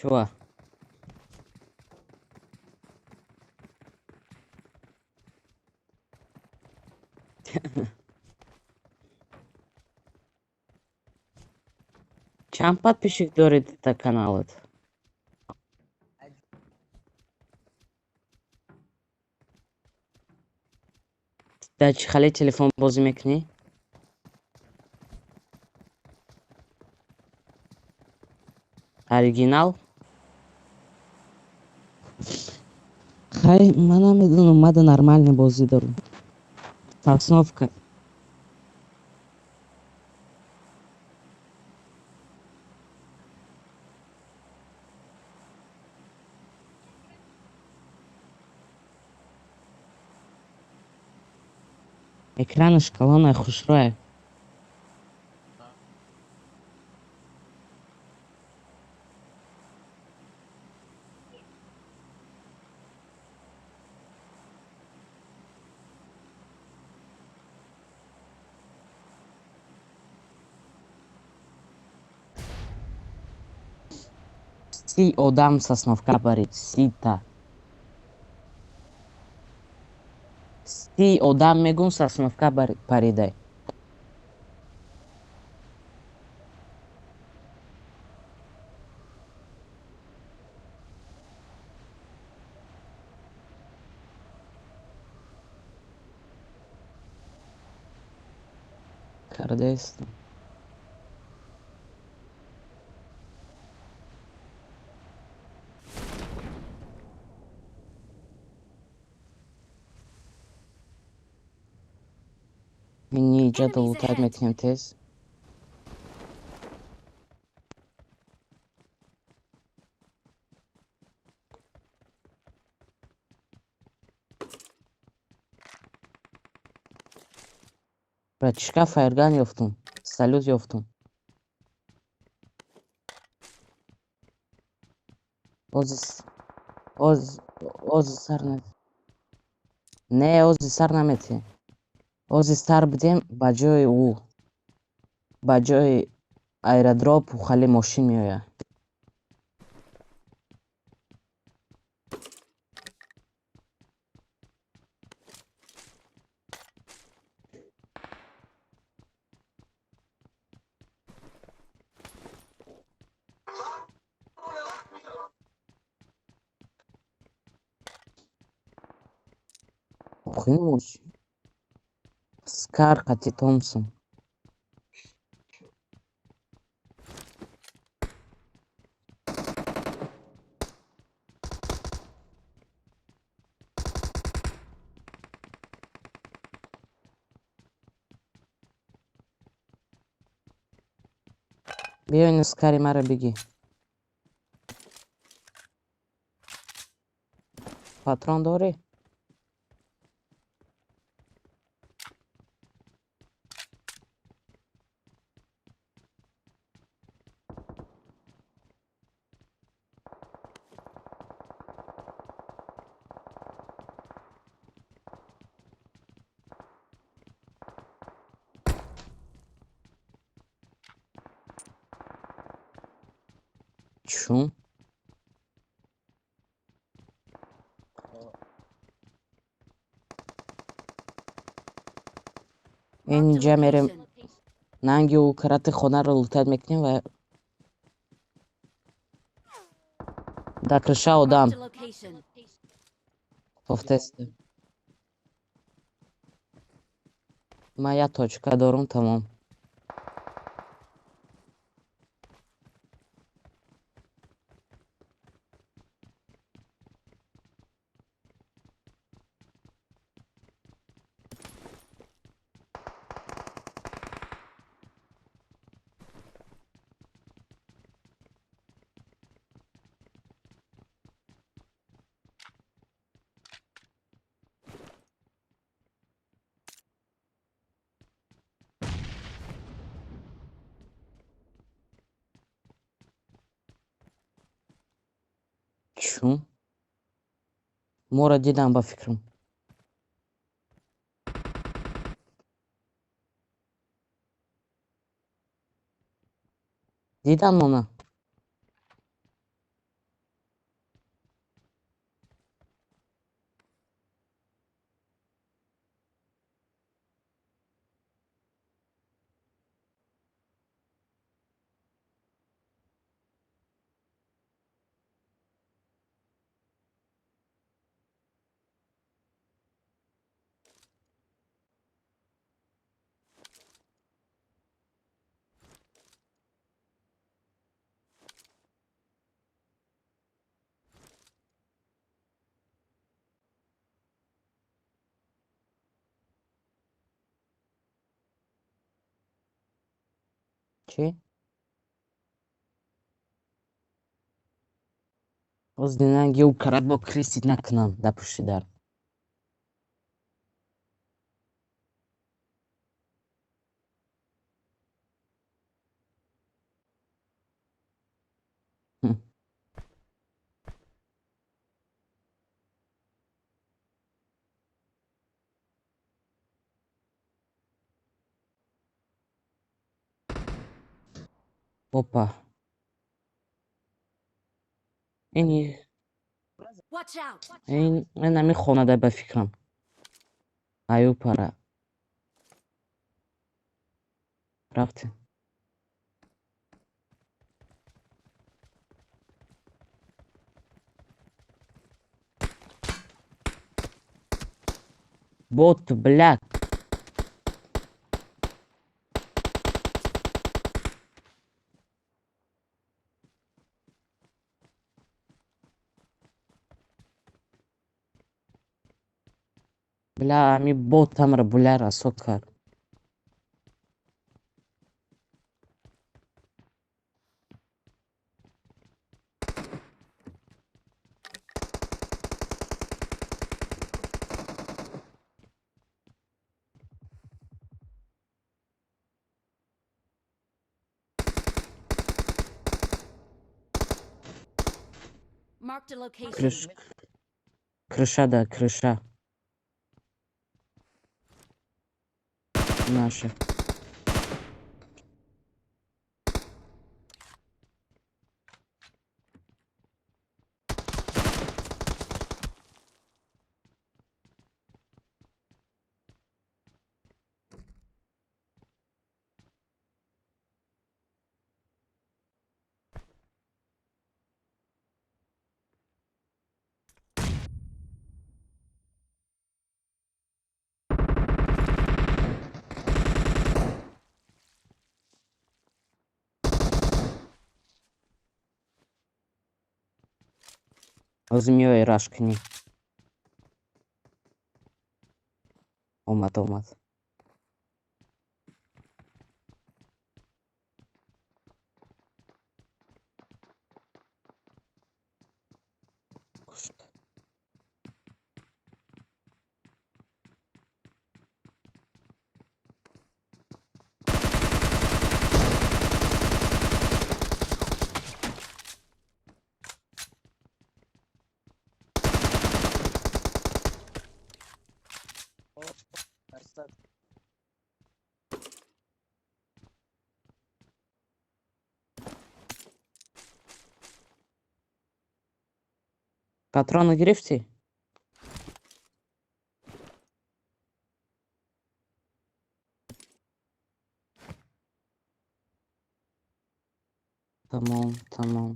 Чува? Чанд подписчик доред дар каналат? Дар чӣ хеле телефон бозӣ мекунӣ? Оригинал? Хай, ман намедонам, мада нормальный бозӣ дорам. Сосновка. Экранаш калонай, хушрӯя. 30 одам Сосновка барид, 30-та. 30 одам мегум Сосновка паридай. Кардаистам. Миниҷа Enemies лутать ahead! мекунем тез. Братишка, фаерган ёфтум. Салют ёфтум. Ози оз ози сар не. Не, ози сар намети. Ози сар бидем ба ҷои ӯ. Ба ҷои аэродроп хали мошин меояд. Охи мошин. Скар қати Томсон. Биё ин скари маро бигӣ. Патрон дорӣ? Чун? Marked a Инҷа мерем location. нанги ӯ карати хонаро лутать мекунем ва дар крыша одам. Marked a location. Кофтеста. Ман як точка дорум, тамом. Чун? Моро дидам ба фикрам. Дидам мона. Чӣ? Оз динанги ӯ карад бо крысить накунам дар пушти дар. Опа. Ини Watch out! ин ин ҳамин хонада ба фикрам. Аю пара. Рафтем. Бот, бля. Бля, ҳами ботамро буля расо кард. Marked a location. Крыш крыша да, крыша. Наша. Ҳозир меояй раш кунӣ. Омад, омад. Кушт. Патроны гирифтӣ? Тамом, тамом.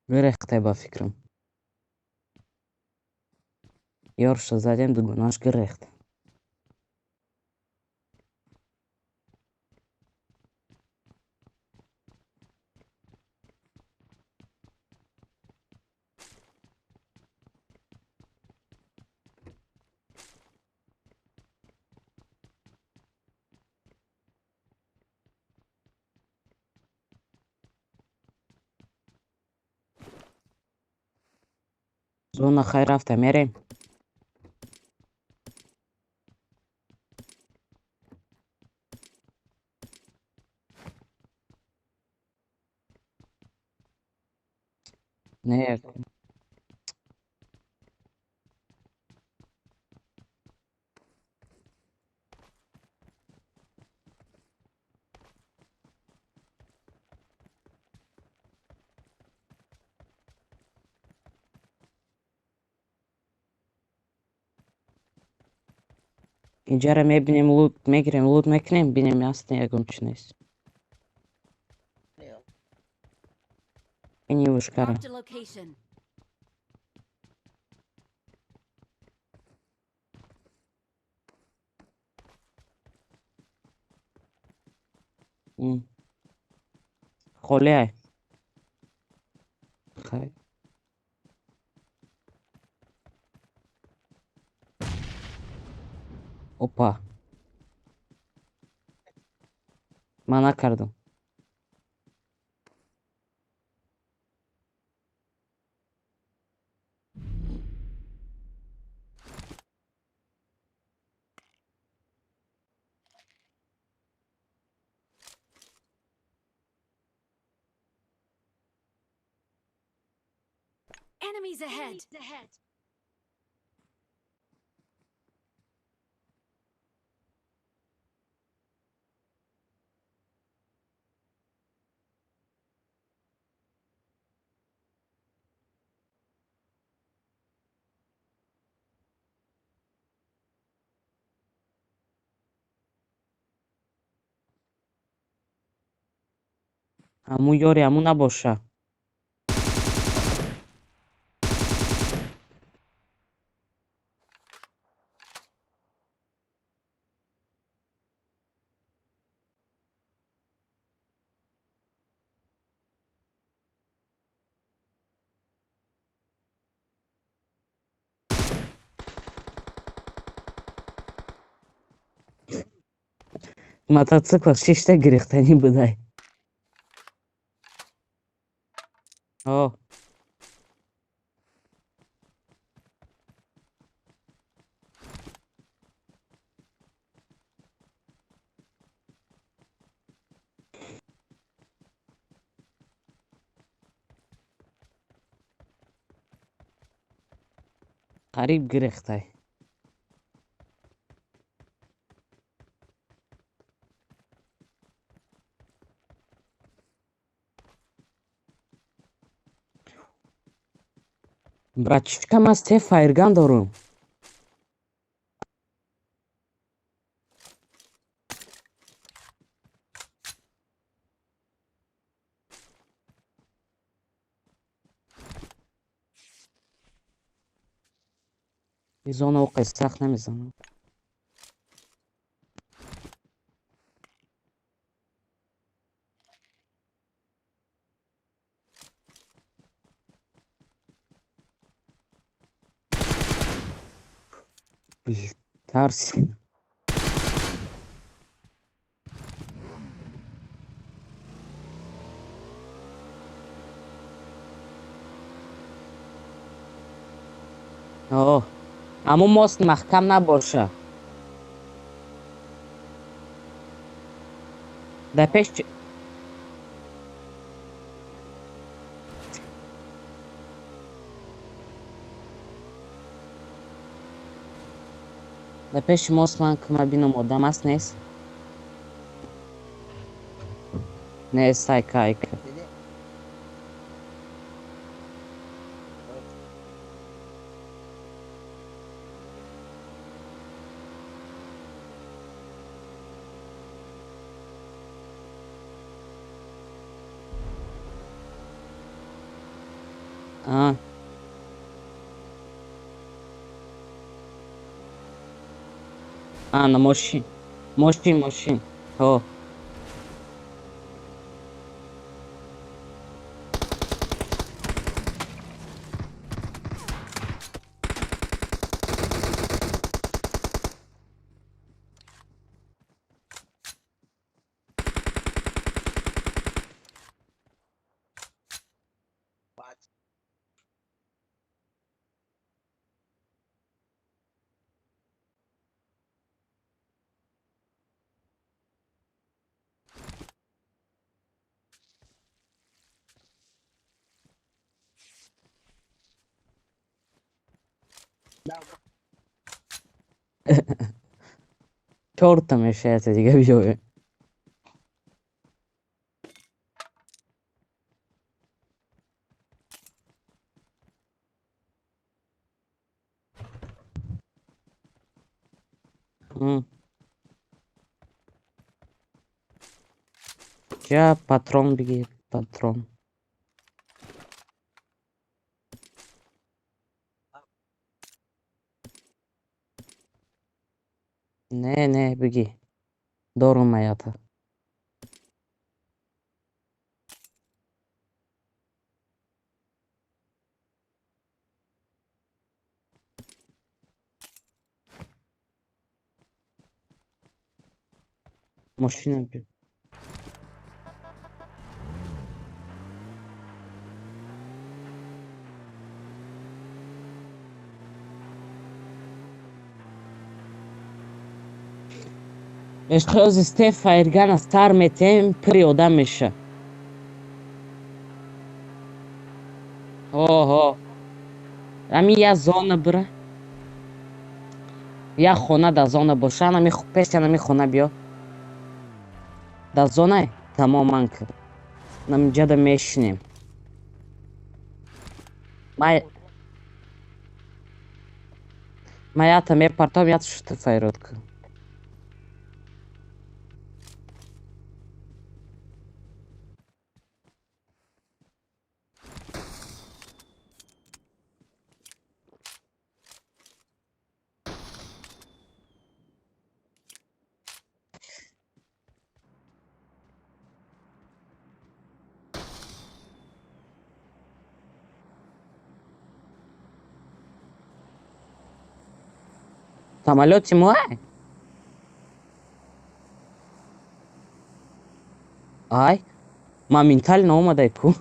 Гирехтай ба фикрам. Ёрша задем, дугонааш гирехт. Зона хай рафта, мерем. Не, инҷара мебинем, лут мегирем, лут мекунем, бинем аст ягон чи нест. Ини вышкара. Marked a location. Холиай. Хай. Опа. Ман накардам. Enemies ahead. Ҳамун ёре, ҳамун набоша. Мотоцикл шишта гирифтанӣ будай. О. Қариб гирифтай. Братишка, ман се фаерган дорам. Зона оқай сахт намезанам. Тарси. О, ҳамун мост маҳкам набоша. Дар пеш дар пеши мост ман ки ма бинам одам аст нест? Нест, айка айка. А. А, на мошин. Мошин, мошин. О. Чорта мешаята дига биёе. Ҷа патрон бигир, патрон. Не, не, бигӣ. Дорум маята. Мошина би. Эшқиёзи сте фаиргана сар метем, пири одам меша. Ҳо. Ами я зона бира. Я хона да зона боша, ами пеш ами хона биё. Да зонай тамоман ки. Намиҷада мешинем. Ма ята мепартом, ята шута файрод ки. Самолёте мой? Ай, моментально омадай ку.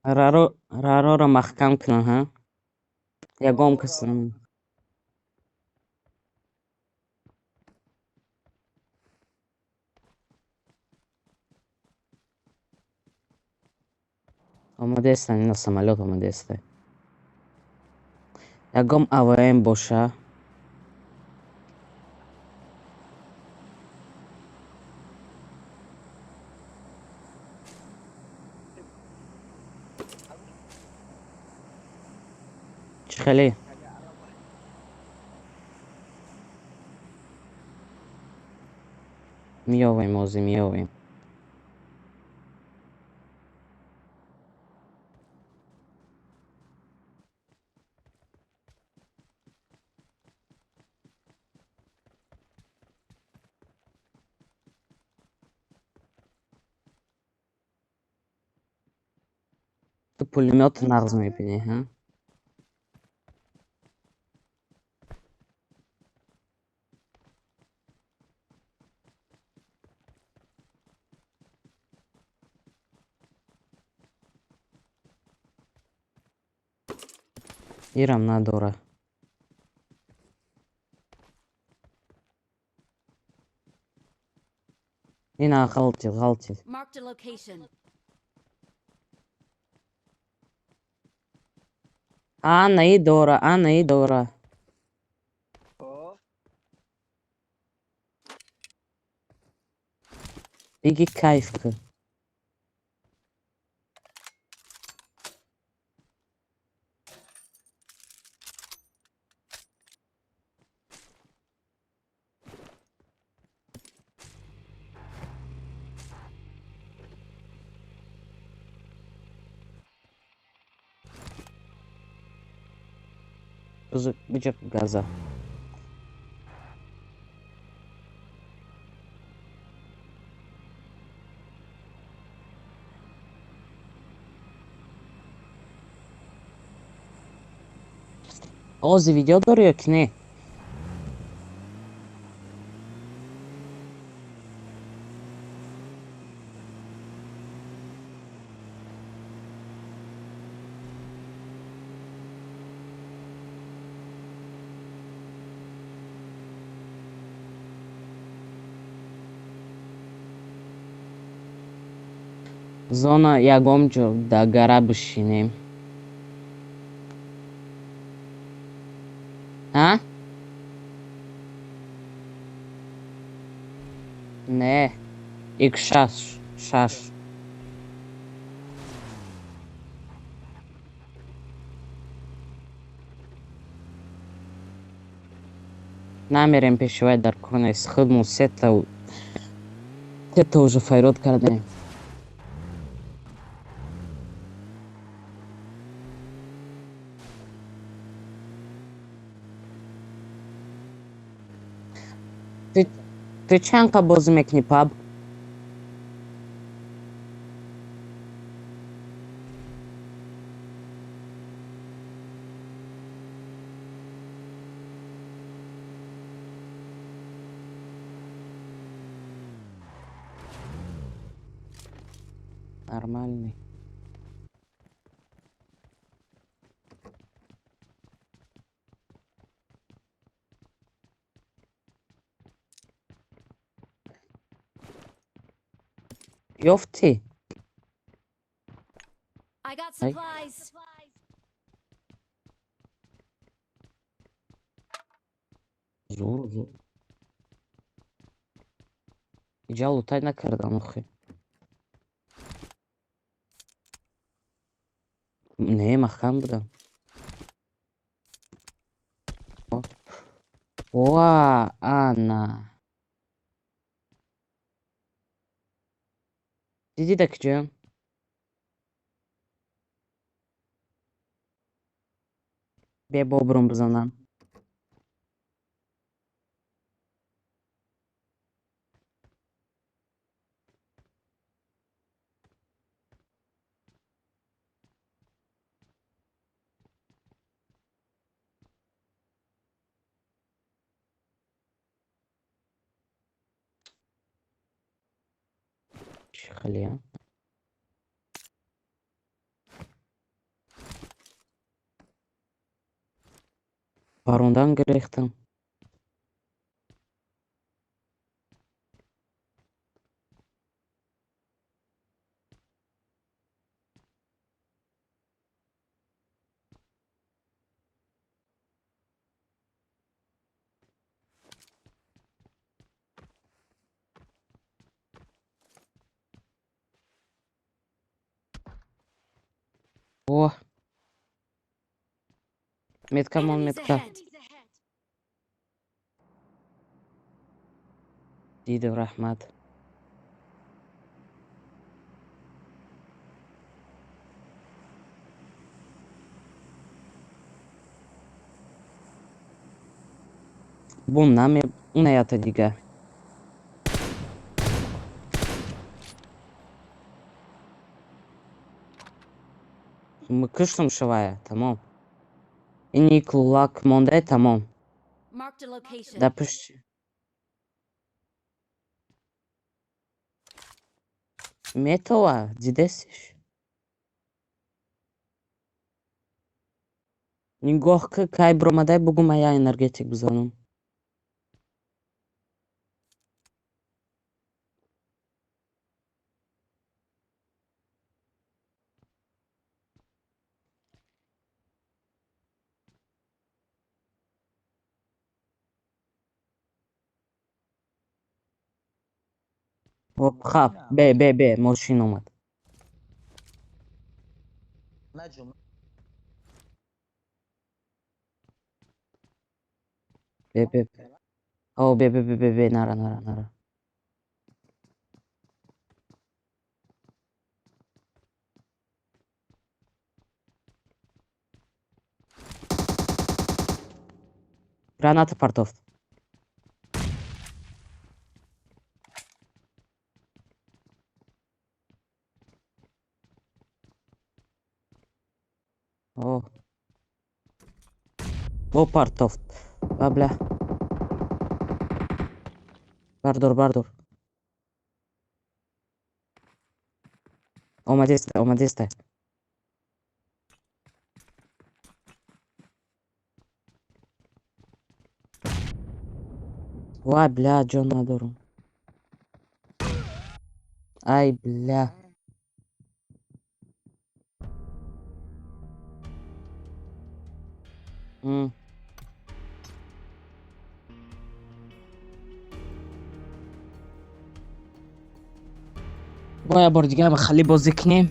Рароро маҳкам кунам, ҳа? Ягон кас омадаестан, ина самолёт омадаеста. Ягон АВМ боша. Чӣ хеле? Меёвем, ҳозир меёвем. Ту пулемёт нағз мебинӣ, ҳа? Ирам надора. Ина ғалтид, ғалтид. Marked a location. Ана и дора, ана и дора. Биги кайф ки. Биҷа газа. Ози видео дори ё ки не? Зона ягон ҷо да гара бишинем. Ҳа? Не. Ик шаш. Шаш. Намерем пеши вай дар кор нест. Худмон сета уже файрод кардем. Ту чанд қа бозӣ мекунӣ, паб? Нормальный. Ёфтӣ? I got Ай. supplies. Зур, зур. Иҷа лутай накардам охи. Не, маҳкам будам. Ва, ана. Дидӣ да куҷоям? Бе бобрум бизанам. Чӣ хеле, а? Парондан гирехтам. О! Метка мон Enemies метка. ahead. Дидам, раҳмат. Бун наме наята дига. Куштам шавая, тамом. Ини кулак мондай тамом. Marked a location. Да пушти. Метова, дидесиш? Нигоҳ ки кай биромадай бугу ман як энергетик бизанам. Оп, хап, бе, бе, бе, мошин омад. Бе, бе, бе. О, бе, бе, бе, бе, бе, нара, нара, нара. Граната партофт. О. Бо партофт. Ва бля. Бардор, бардор. Омадеста, омадеста. Вай, бля, ҷон надорам. Ай, бля. Бо як бори дига хали бозӣ кунем.